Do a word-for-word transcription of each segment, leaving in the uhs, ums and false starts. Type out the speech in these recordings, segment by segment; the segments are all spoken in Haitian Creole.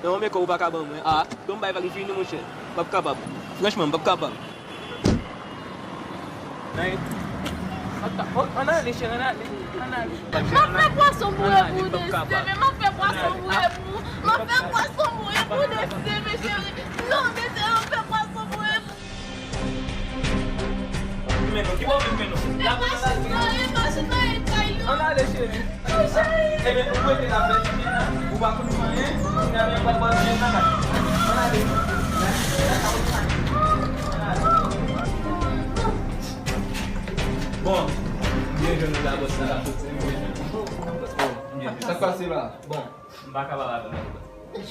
Nan yon mekòp ou pa ka ban mwen. A, bon, bay vag m fini, monchè. M p ap kapab. Franchman, m p ap kapab. Nan, oh, ann ale, cheri, ann ale. Ann ale. M ap fè pwason boure pou w de seve. M ap fè pwason boure pou ou. M ap fè pwason boure pou w de seve, cheri. Non, mesye, m ap fè pwason boure pou Men non, ki bò w vin men non? Fè machin nan, e machin nan, e kay yo. Ann ale, cheri. Ebyen, ou rete la, fè timoun nan. Ou pa konn fè anyen. Kounye a, men, pa pral fè nan la. Ann ale. Bon, byen jwenn nou la, bòs la. Sa k pase la? Bon, m pa kapab avè w. M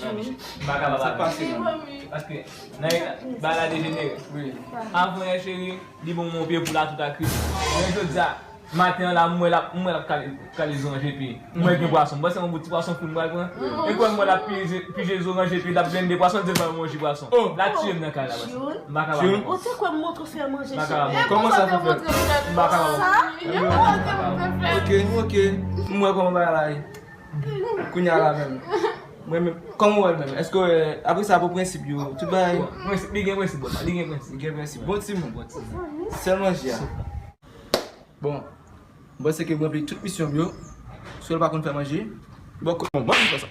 pa kapab avè w. Sa k pase la? Paske, nan bagay la dejenere. Wi. Avan yè, cheri, li ban mwen yon pye poul a tout a kri. Men jodi a, maten an la, m wè l ap, m wè l ap kale, kale zo nan je pye. M wè gen pwason. M panse yon bout ti pwason fri m pral pran. E kwè m wè l ap pije, pije zo nan je pye, l ap vennde pwason, l di l ba mwen yon ji pwason. L ap tiye m nan kay la, bòs. M pa kapab. Ou te kwè m montre w fè manje, cheri? Kòman sa fè fèt? M pa kapab. Sa? Ok, ok. M wè kòman bagay la ye. Kounye a la menm. Mwen menm, kòman w wè l menm? Èske, euh, apre sa, pou prensip yo, tout bagay? Bon, prensip, li gen prensip, bòs. Li gen prensip. Li gen prensip. Bon timoun. Bon timoun. Sèl manje a. Bon, m panse ke m ranpli tout misyon m yo. Si w pa konn fè manje, bon, ko-, bon, mwen menm fè sa.